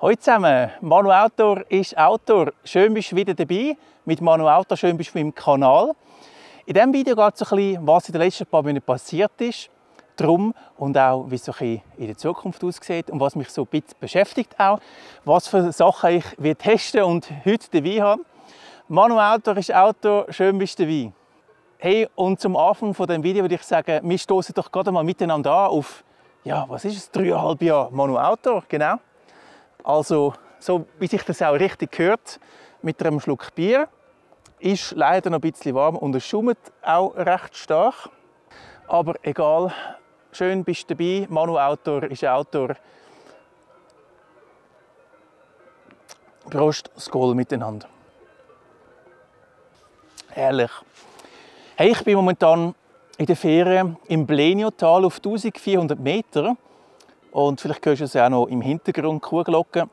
Hallo zusammen, Manu Outdoor ist Autor. Schön bist du wieder dabei mit Manu Outdoor, schön bist du auf meinem Kanal. In diesem Video geht es ein bisschen, was in den letzten paar Monaten passiert ist, darum und auch, wie es so ein bisschen in der Zukunft aussieht und was mich so ein bisschen beschäftigt auch, was für Sachen ich testen und heute dabei habe. Manu Outdoor ist Autor, schön bist du dabei. Hey, und zum Anfang von dem Video würde ich sagen, wir stoßen doch gerade mal miteinander an auf, ja, was ist es, 3,5 Jahre Manu Outdoor, genau. Also, so wie sich das auch richtig gehört, mit einem Schluck Bier. Ist leider noch ein bisschen warm und es schummert auch recht stark. Aber egal, schön bist du dabei. Manu Outdoor ist Autor. Prost, Skål miteinander. Herrlich. Hey, ich bin momentan in der Ferien im Bleniotal auf 1400 Meter. Und vielleicht hörst du es auch noch im Hintergrund, Kuhglocken.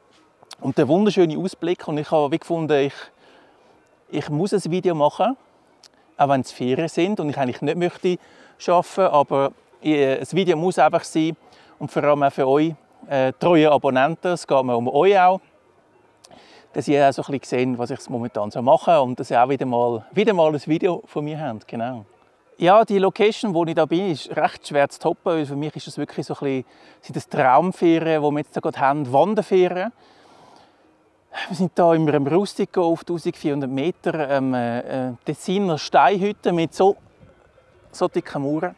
Und der wunderschöne Ausblick. Und ich habe gefunden, ich muss ein Video machen, auch wenn es Ferien sind und ich eigentlich nicht möchte arbeiten, aber ein Video muss einfach sein. Und vor allem auch für euch treue Abonnenten. Es geht mir um euch auch. Dass ihr auch so ein bisschen seht, was ich momentan so mache und dass ihr auch wieder mal ein Video von mir habt. Genau. Ja, die Location, wo ich da bin, ist recht schwer zu toppen. Weil für mich ist das wirklich so ein bisschen Traumferien, die wir jetzt gerade haben, Wanderferien. Wir sind hier in einem Rustico auf 1400 Meter, Tessiner Steinhütte mit so dicken Mauern,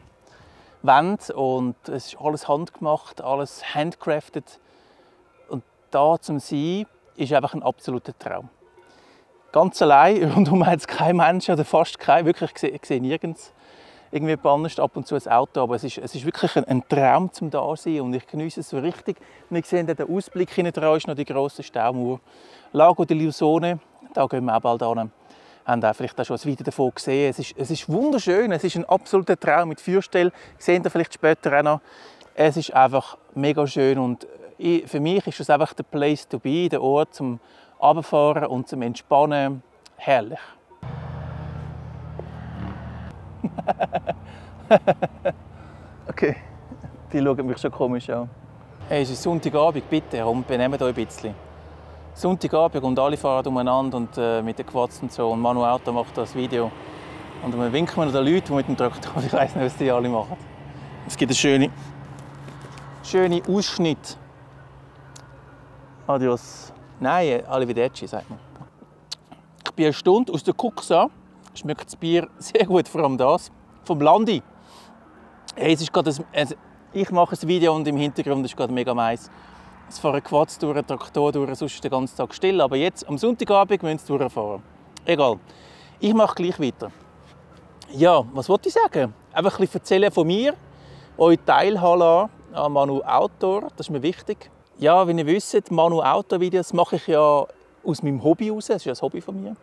Wänden und es ist alles handgemacht, alles handcrafted. Und da zum Sein ist einfach ein absoluter Traum. Ganz allein, rundum hat es kein Mensch oder fast kein, wirklich, ich sehe nirgends irgendwie anders, ab und zu ein Auto, aber es ist wirklich ein Traum zum Dasein und ich genieße es so richtig. Und ich sehe den Ausblick, hinten dran ist noch die grosse Staumauer. Lago di Leussone, da gehen wir auch bald hin. Haben auch vielleicht auch schon ein Video davon gesehen. Es ist wunderschön, es ist ein absoluter Traum mit Feuerstelle. Sehen ihr vielleicht später auch noch. Es ist einfach mega schön und für mich ist es einfach der Place to be, der Ort zum Runterfahren und zum Entspannen. Herrlich. Okay, die schauen mich schon komisch an. Hey, es ist Sonntagabend, bitte, benehmt euch ein bisschen. Sonntagabend und alle fahren umeinander und mit den Quads und so. Und Manu Outdoor macht das Video. Und dann winken wir noch den Leuten, die mit dem Traktor, ich weiss nicht, was die alle machen. Es gibt einen schönen Ausschnitt. Adios. Nein, arrivederci, sagt man. Ich bin eine Stunde aus der Cuxa. Schmeckt das Bier sehr gut, vor allem das. Vom Landi. Hey, es ist gerade ich mache ein Video und im Hintergrund ist gerade mega heiß. Es fahren Quads durch, ein Traktor durch, sonst ist der ganze Tag still. Aber jetzt, am Sonntagabend, müssen wir durchfahren. Egal. Ich mache gleich weiter. Ja, was wollte ich sagen? Einfach ein bisschen erzählen von mir, euch teilhaben an Manu Outdoor, das ist mir wichtig. Ja, wie ihr wisst, Manu Outdoor Videos mache ich ja aus meinem Hobby heraus. Das ist ja ein Hobby von mir.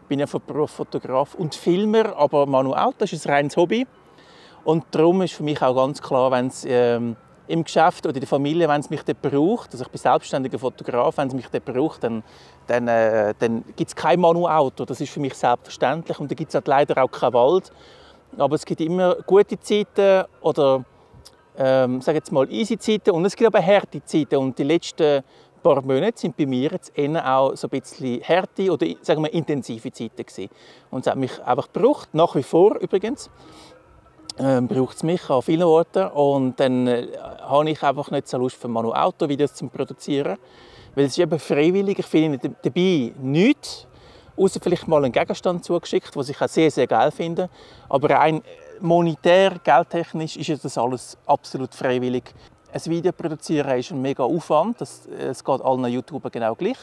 Ich bin ja von Beruf Fotograf und Filmer, aber Manu Outdoor ist ein reines Hobby. Und darum ist für mich auch ganz klar, wenn es im Geschäft oder in der Familie, wenn es mich dort braucht, also ich bin selbstständiger Fotograf, wenn es mich dort braucht, dann gibt es kein Manu Outdoor. Das ist für mich selbstverständlich. Und da gibt es halt leider auch keinen Wald. Aber es gibt immer gute Zeiten oder sage jetzt mal easy Zeiten und es gibt aber harte Zeiten. Und die letzten paar Monate sind bei mir jetzt eher auch so ein bisschen harte oder sagen wir intensive Zeiten gewesen. Und es hat mich einfach gebraucht, nach wie vor übrigens. Braucht es mich an vielen Orten und dann habe ich einfach nicht so Lust für Manu Outdoor Videos zu produzieren, weil es ist eben freiwillig. Ich finde dabei nichts, außer vielleicht mal einen Gegenstand zugeschickt, was ich auch sehr, sehr geil finde. Aber rein monetär, geldtechnisch ist das alles absolut freiwillig. Ein Video produzieren ist ein mega Aufwand, es geht allen YouTubern genau gleich.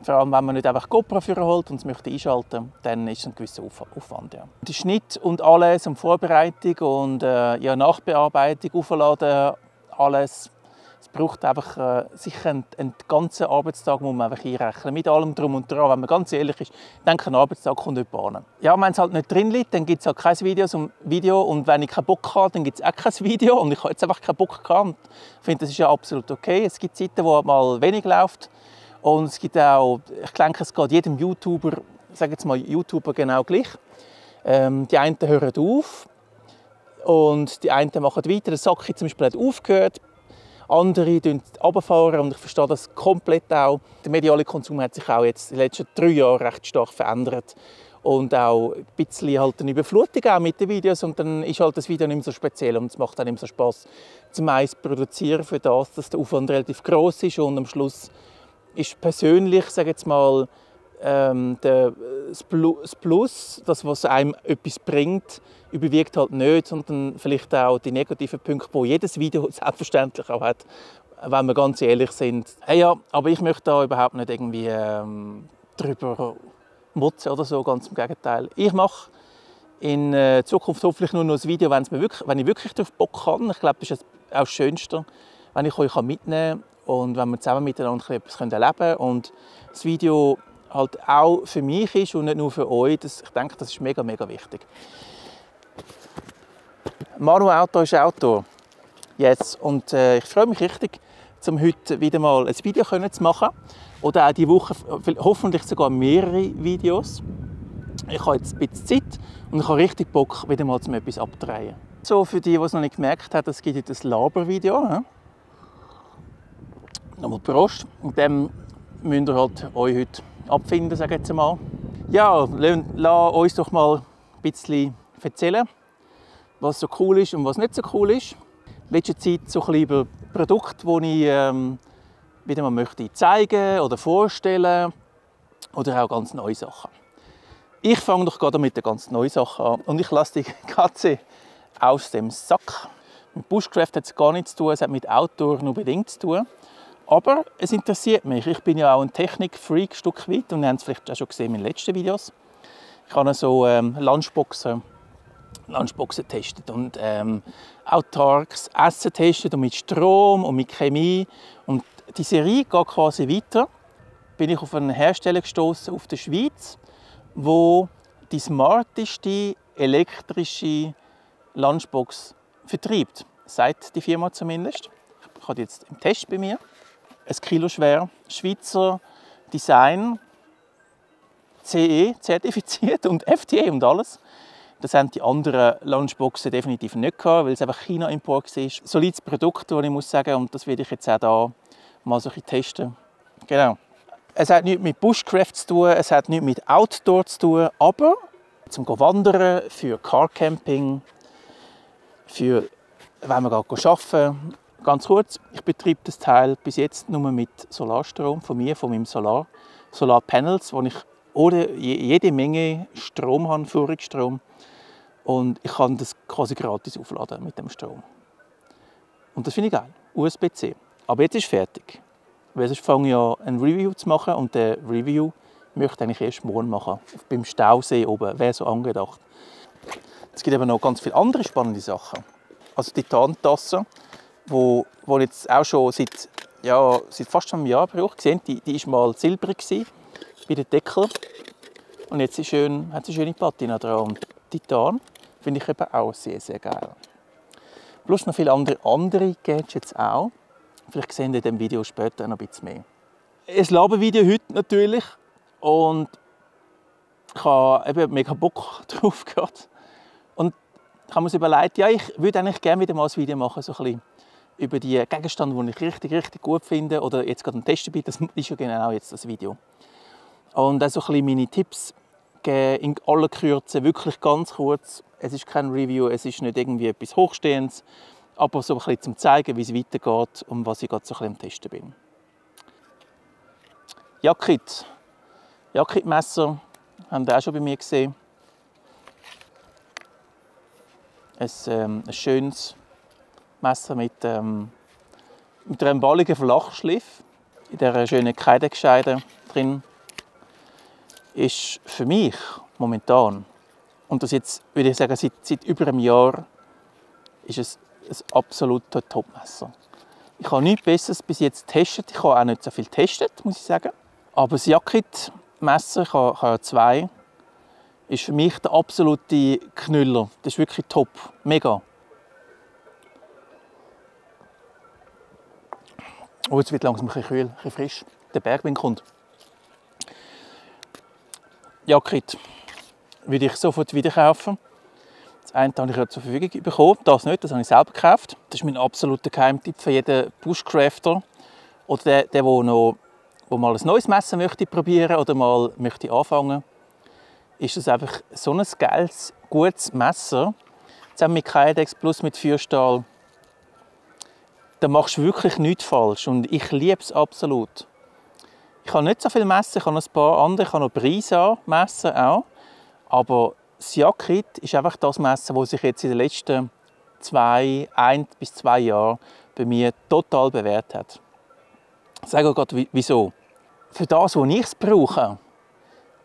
Vor allem, wenn man nicht einfach GoPro holt und es möchte einschalten, dann ist es ein gewisser Aufwand. Ja. Der Schnitt und alles und Vorbereitung und ja, Nachbearbeitung, Aufladen, alles. Es braucht einfach sicher einen ganzen Arbeitstag, muss man einfach einrechnen. Mit allem drum und dran. Wenn man ganz ehrlich ist, denke ein Arbeitstag kommt nicht an. Ja, wenn es halt nicht drin liegt, dann gibt es halt kein Video. Und wenn ich keinen Bock habe, dann gibt es auch kein Video. Und ich habe jetzt einfach keinen Bock gehabt. Ich finde, das ist ja absolut okay. Es gibt Zeiten, wo mal wenig läuft. Und es gibt auch, ich denke, es geht jedem YouTuber, sage jetzt mal YouTuber genau gleich. Die einen hören auf und die einen machen weiter. Der Saki zum Beispiel hat aufgehört. andere runterfahren und ich verstehe das komplett auch. Der mediale Konsum hat sich auch jetzt in den letzten 3 Jahren recht stark verändert. Und auch ein bisschen halt eine Überflutung auch mit den Videos und dann ist halt das Video nicht mehr so speziell und es macht dann nicht mehr so Spass, zum einen produzieren für das, dass der Aufwand relativ groß ist und am Schluss ist persönlich, sage jetzt mal, das Plus, das was einem etwas bringt, überwiegt halt nicht, sondern vielleicht auch die negativen Punkte, die jedes Video selbstverständlich auch hat, wenn wir ganz ehrlich sind. Hey, ja, aber ich möchte da überhaupt nicht irgendwie drüber motzen oder so, ganz im Gegenteil. Ich mache in Zukunft hoffentlich nur noch ein Video, wenn ich wirklich darauf Bock habe. Ich glaube, das ist auch das Schönste, wenn ich euch mitnehmen kann und wenn wir zusammen miteinander etwas erleben können. Und das Video halt auch für mich ist und nicht nur für euch. Ich denke, das ist mega, mega wichtig. Manu Outdoor ist Outdoor. Yes. Und ich freue mich richtig, um heute wieder mal ein Video zu machen. Oder auch diese Woche hoffentlich sogar mehrere Videos. Ich habe jetzt ein bisschen Zeit und ich habe richtig Bock, wieder mal etwas abzudrehen. So, für die, die es noch nicht gemerkt haben, es gibt jetzt ein Labervideo. Ja? Nochmal Prost. Und dem müsst ihr halt euch heute abfinden, sage ich jetzt mal. Ja, lasst uns doch mal ein bisschen erzählen, was so cool ist und was nicht so cool ist. In letzter Zeit so ein bisschen über Produkte, die ich wieder mal möchte zeigen oder vorstellen oder auch ganz neue Sachen. Ich fange doch gerade mit den ganz neuen Sachen an und ich lasse die Katze aus dem Sack. Mit Bushcraft hat es gar nichts zu tun, es hat mit Outdoor nur bedingt zu tun. Aber es interessiert mich. Ich bin ja auch ein Technik-Freak ein Stück weit und ihr habt es vielleicht auch schon gesehen in meinen letzten Videos. Ich habe so Lunchboxen getestet und autarkes Essen getestet und mit Strom und mit Chemie. Und die Serie geht quasi weiter. Bin ich auf einen Hersteller gestoßen auf der Schweiz, wo die smarteste elektrische Lunchbox vertreibt. Sagt die Firma zumindest. Ich habe jetzt im Test bei mir. 1 Kilo schwer, Schweizer Design, CE zertifiziert und FDA und alles. Das haben die anderen Lunchboxen definitiv nicht gehabt, weil es einfach China-Import war. Solides Produkt, das ich muss sagen, und das werde ich jetzt auch hier mal so ein bisschen testen. Genau. Es hat nichts mit Bushcraft zu tun, es hat nichts mit Outdoor zu tun, aber zum Wandern, für Carcamping, für wenn wir arbeiten. Ganz kurz, ich betreibe das Teil bis jetzt nur mit Solarstrom von meinem Solarpanels, wo ich jede Menge Strom habe, Vorrichtstrom. Und ich kann das quasi gratis aufladen mit dem Strom. Und das finde ich geil. USB-C. Aber jetzt ist es fertig. Weil sonst fange ich an, ein Review zu machen und der Review möchte ich eigentlich erst morgen machen. Beim Stausee oben, wäre so angedacht. Es gibt aber noch ganz viele andere spannende Sachen. Also die Titantasse, wo jetzt auch schon seit fast einem Jahr braucht. Die war mal silbrig bei den Deckeln. Und jetzt hat sie schöne Patina dran. Und Titan finde ich eben auch sehr, sehr geil. Plus noch viele andere Gadgets auch. Vielleicht sehen wir in diesem Video später noch ein bisschen mehr. Ein Labervideo heute natürlich. Und ich habe eben mega Bock drauf gehabt. Und ich habe mir überlegt, ja, ich würde eigentlich gerne wieder mal ein Video machen, so ein bisschen über die Gegenstände, die ich richtig, richtig gut finde. Oder jetzt gerade ein Test dabei, das ist ja genau jetzt das Video. Und auch so ein bisschen meine Tipps geben, in aller Kürze, wirklich ganz kurz. Es ist kein Review, es ist nicht irgendwie etwas Hochstehendes, aber so ein bisschen zum zeigen, wie es weitergeht und was ich gerade so ein bisschen am Testen bin. Yakit-Messer haben Sie auch schon bei mir gesehen. Ein schönes Messer mit einem balligen Flachschliff in dieser schönen Kreidegescheide drin. Ist für mich momentan, und das jetzt würde ich sagen seit über einem Jahr, ist es ein absolutes Top-Messer. Ich habe nichts Besseres bis jetzt getestet. Ich habe auch nicht so viel getestet, muss ich sagen. Aber das Yakit-Messer, ich habe ja 2, ist für mich der absolute Knüller. Das ist wirklich top. Mega. Oh, jetzt wird langsam ein bisschen kühl, ein bisschen frisch. Der Bergwind kommt. Yakit würde ich sofort wieder kaufen. Das eine habe ich ja zur Verfügung bekommen, das nicht, das habe ich selber gekauft. Das ist mein absoluter Geheimtipp für jeden Bushcrafter oder der noch, wo mal ein neues Messer möchte probieren oder mal möchte anfangen. Ist das einfach so ein geiles, gutes Messer, zusammen mit Kydex plus mit Feuerstahl. Da machst du wirklich nichts falsch und ich liebe es absolut. Ich habe nicht so viele Messer, ich habe noch ein paar andere, ich habe noch Brisa-Messer auch, aber das Yakit ist einfach das Messer, das sich jetzt in den letzten 1 bis 2 Jahren bei mir total bewährt hat. Ich sage gerade wieso. Für das, was ich brauche,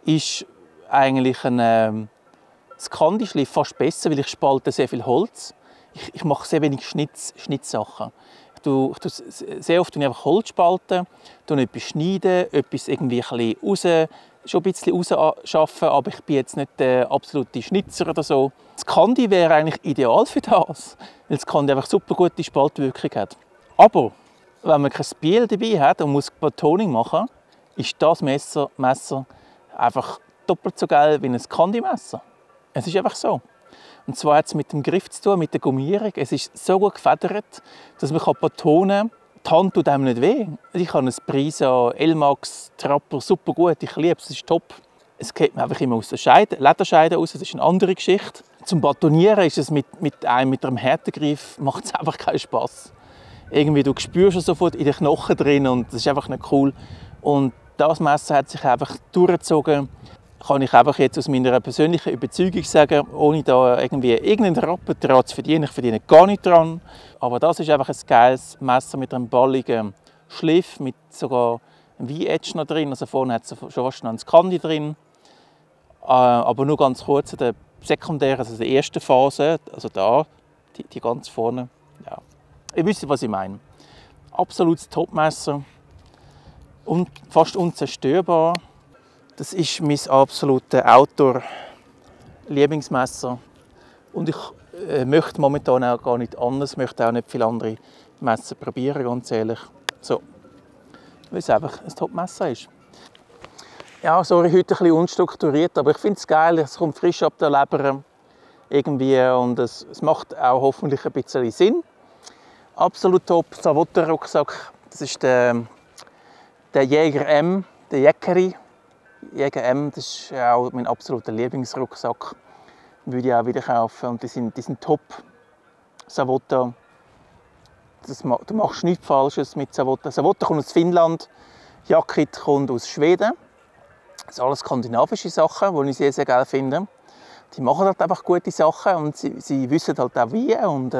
ist eigentlich ein Candyschliff fast besser, weil ich spalte sehr viel Holz. Ich mache sehr wenig Schnittsachen. Sehr oft einfach Holz spalten, etwas schneiden, etwas irgendwie schon ein bisschen rausschaffen, aber ich bin jetzt nicht der absolute Schnitzer oder so. Das Candy wäre eigentlich ideal für das, weil das Candy einfach super gute Spaltwirkung hat. Aber wenn man kein Spiel dabei hat und muss Betoning machen, ist das Messer einfach doppelt so geil wie ein Candy-Messer. Es ist einfach so. Und zwar hat es mit dem Griff zu tun, mit der Gummierung. Es ist so gut gefedert, dass man betonen kann. Die Hand tut einem nicht weh. Ich habe ein Brisa L-Max Trapper, super gut, ich liebe es, es ist top. Es geht mir einfach immer aus der Lederscheide raus, das ist eine andere Geschichte. Zum Batonieren ist es mit einem Härtegriff macht es einfach keinen Spass. Irgendwie, du spürst es sofort in den Knochen drin und das ist einfach nicht cool. Und das Messer hat sich einfach durchgezogen. Kann ich einfach jetzt aus meiner persönlichen Überzeugung sagen, ohne da irgendwie irgendeinen Rappen dran zu verdienen. Ich verdiene gar nicht dran. Aber das ist einfach ein geiles Messer mit einem balligen Schliff, mit sogar einem V-Edge noch drin. Also vorne hat es schon fast noch ein Candy drin. Aber nur ganz kurz in der sekundären, also der ersten Phase, also da, die ganz vorne. Ja. Ihr wisst, was ich meine. Absolutes Topmesser und fast unzerstörbar. Das ist mein absolutes Outdoor-Lieblingsmesser. Und ich möchte momentan auch gar nicht anders, möchte auch nicht viele andere Messer probieren, ganz ehrlich. So, weil es einfach ein Top-Messer ist. Ja, sorry, heute ein bisschen unstrukturiert, aber ich finde es geil, es kommt frisch ab der Leber irgendwie und es macht auch hoffentlich ein bisschen Sinn. Absolut top, Savotta-Rucksack, das ist der Jäger M, der Jäckeri. Jäger M, das ist auch mein absoluter Lieblingsrucksack. Den würde ich auch wieder kaufen. Und die sind top. Savotta. Du machst nichts Falsches mit Savotta. Savotta kommt aus Finnland. Yakit kommt aus Schweden. Das sind alles skandinavische Sachen, die ich sehr, sehr geil finde. Die machen halt einfach gute Sachen und sie wissen halt auch wie. Und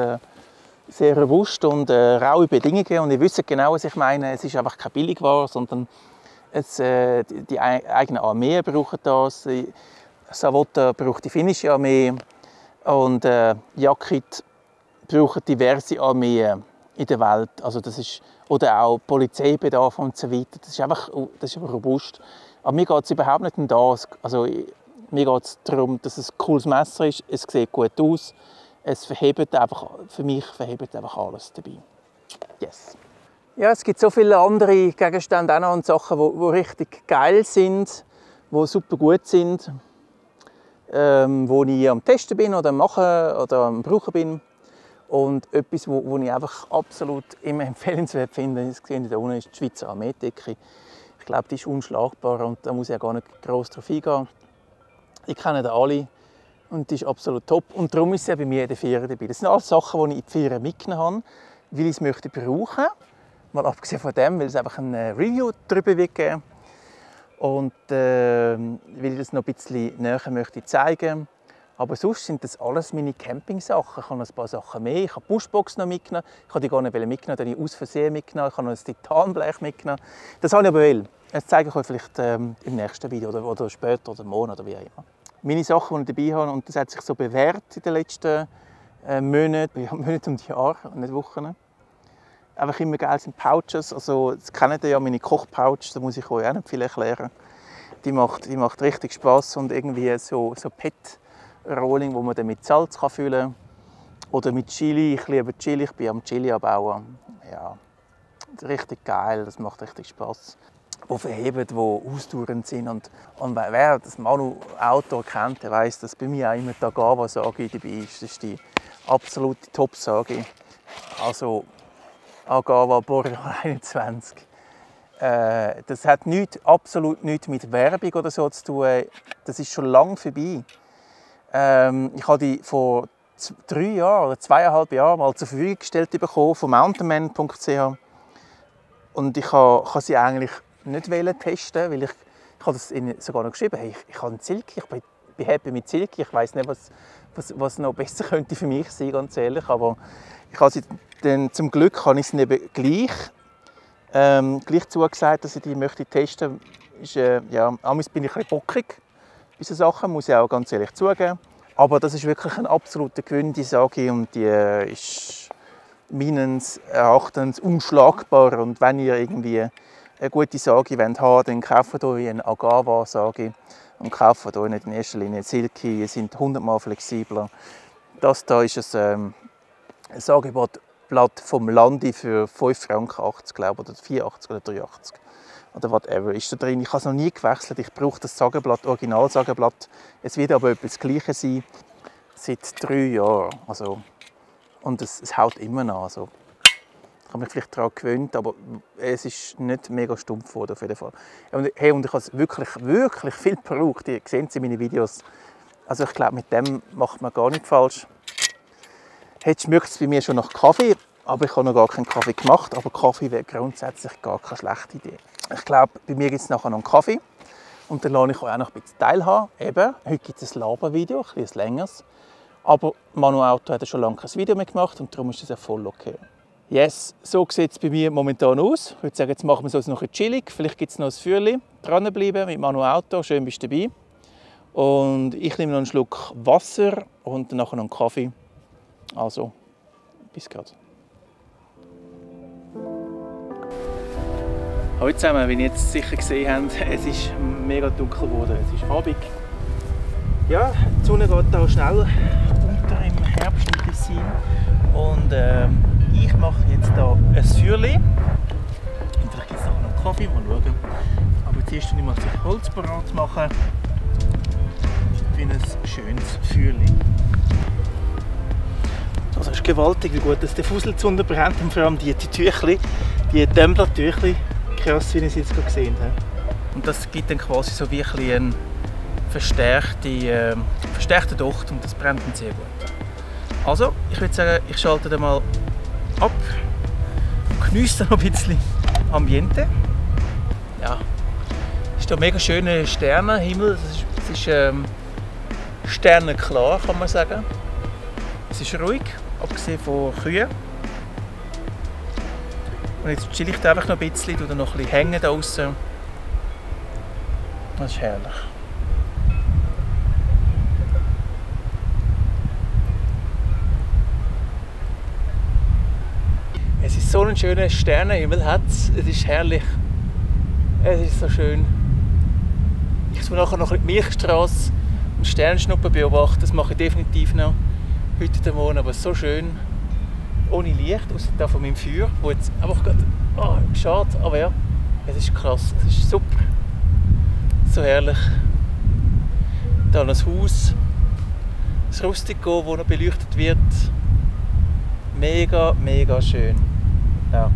sehr robust und raue Bedingungen. Und ich wisse genau, was ich meine. Es ist einfach keine Billigware, sondern die eigene Armee braucht das, Savotta braucht die finnische Armee und Yakit braucht diverse Armeen in der Welt. Also das ist, oder auch Polizeibedarf und so weiter. Das ist einfach robust. Aber mir geht es überhaupt nicht um das. Also, mir geht es darum, dass es ein cooles Messer ist, es sieht gut aus, es verhebt einfach, für mich verhebt einfach alles dabei. Yes. Ja, es gibt so viele andere Gegenstände auch noch und Sachen, die richtig geil sind, die super gut sind, wo ich am Testen bin oder am Machen oder am Brauchen bin. Und etwas, wo ich einfach absolut immer empfehlenswert finde, das sehen da unten, ist die Schweizer Armeedecke. Ich glaube, die ist unschlagbar und da muss ich ja gar nicht gross drauf eingehen. Ich kenne die alle und die ist absolut top. Und darum ist sie bei mir in der Feier dabei. Das sind alles Sachen, die ich in die Feier mitgenommen habe, weil ich es möchte brauchen. Mal abgesehen von dem, weil es einfach ein Review darüber wird geben. Und weil ich das noch ein bisschen näher möchte zeigen. Aber sonst sind das alles meine Campingsachen. Ich habe noch ein paar Sachen mehr. Ich habe die Bushbox noch mitgenommen. Ich wollte die gar nicht mitgenommen, die habe ich aus Versehen mitgenommen. Ich habe noch ein Titanblech mitgenommen. Das habe ich aber will. Das zeige ich euch vielleicht im nächsten Video oder später oder morgen oder wie auch immer. Meine Sachen, die ich dabei habe, und das hat sich so bewährt in den letzten Monaten, ja, Monate und Jahren, nicht Wochen. Einfach immer geil sind Pouches. Also, das kennt ihr ja, meine Kochpouch, da muss ich euch auch nicht viel erklären. Die macht richtig Spass und irgendwie so Pet-Rolling, wo man dann mit Salz füllen kann. Oder mit Chili. Ich liebe Chili, ich bin am Chili anbauen. Ja, richtig geil, das macht richtig Spass. verheben, die ausdauernd sind. Und wer das Manu Auto kennt, der weiss, dass bei mir auch immer die Agava-Sage dabei ist. Das ist die absolute Top-Sage. Also Agava Boreal 21. Das hat absolut nichts mit Werbung oder so zu tun. Das ist schon lange vorbei. Ich habe die vor 3 Jahren oder 2,5 Jahren mal zur Verfügung gestellt bekommen von mountainman.ch. Und ich habe sie eigentlich nicht testen, weil ich habe das ihnen sogar noch geschrieben. Hey, ich habe einen Silky, ich bin happy mit Silky. Ich weiß nicht, was noch besser könnte für mich sein, ganz ehrlich. Aber ich habe sie dann, zum Glück habe ich sie eben gleich zugesagt, dass ich die möchte testen möchte. Amigs bin ich ein bisschen bockig bei solchen Sachen, muss ich auch ganz ehrlich zugeben. Aber das ist wirklich ein absoluter Gewinn, die Sage, und die ist meines Erachtens unschlagbar. Und wenn ihr irgendwie eine gute Sage haben wollt, dann kauft euch eine Agava-Sage und kauft euch nicht in erster Linie Silky. Die sind 100-mal flexibler. Das hier ist ein Sageblatt vom Landi für 5,80 Franken, glaube ich, oder 4,80 oder 3,80 oder whatever ist da drin. Ich habe es noch nie gewechselt. Ich brauche das Sageblatt, Original-Sageblatt. Es wird aber etwas Gleiches sein seit 3 Jahren. Also, und es hält immer noch. Also, ich habe mich vielleicht daran gewöhnt, aber es ist nicht mega stumpf geworden, auf jeden Fall. Und ich habe es wirklich viel gebraucht. Ihr seht es in meinen Videos. Also ich glaube, mit dem macht man gar nicht falsch. Jetzt schmeckt es bei mir schon nach Kaffee, aber ich habe noch gar keinen Kaffee gemacht. Aber Kaffee wäre grundsätzlich gar keine schlechte Idee. Ich glaube, bei mir gibt es nachher noch einen Kaffee. Und dann lasse ich euch auch noch ein bisschen teilhaben. Eben, heute gibt es ein Labervideo, ein bisschen längeres. Aber Manu Auto hat schon lange kein Video mehr gemacht und darum ist das ja voll okay. Yes, so sieht es bei mir momentan aus. Ich würde sagen, jetzt machen wir es noch ein chillig. Vielleicht gibt es noch ein Feuerchen. Dranbleiben mit Manu Auto, schön bist du dabei. Und ich nehme noch einen Schluck Wasser und dann nachher noch einen Kaffee. Also, bis gleich. Hallo zusammen, wie ihr jetzt sicher gesehen habt, es ist mega dunkel geworden. Es ist Abend. Ja, die Sonne geht hier schnell unter im Herbst im Tessin. Und ich mache jetzt hier ein Feuerchen. Und vielleicht gibt es noch einen Kaffee, mal schauen. Aber zuerst muss ich mal das Holz parat machen für ein schönes Feuerchen. Also es ist gewaltig, wie gut dass der Fussel zu brennt und vor allem die Tüchli, die Tumbler-Tüchli, krass, wie ihr es jetzt gerade gesehen habt. Und das gibt dann quasi so wie einen verstärkten Docht und das brennt dann sehr gut. Also, ich würde sagen, ich schalte dann mal ab und geniesse noch ein bisschen Ambiente. Ja, es ist hier mega schöner Sternenhimmel, es ist sternenklar, kann man sagen. Es ist ruhig, abgesehen von Kühen. Und jetzt chill ich da einfach noch ein bisschen, tue noch ein bisschen hängen da draussen. Das ist herrlich. Es ist so ein schöner Sternenhimmel, es ist herrlich. Es ist so schön. Ich tue nachher noch die Milchstrasse und Sternschnuppen beobachten, das mache ich definitiv noch heute Morgen, aber so schön. Ohne Licht, außer da von meinem Feuer, wo jetzt einfach gerade, schade, aber ja, es ist krass, es ist super. So herrlich. Da ein Haus, das Rustico, das noch beleuchtet wird. Mega, mega schön. Ja.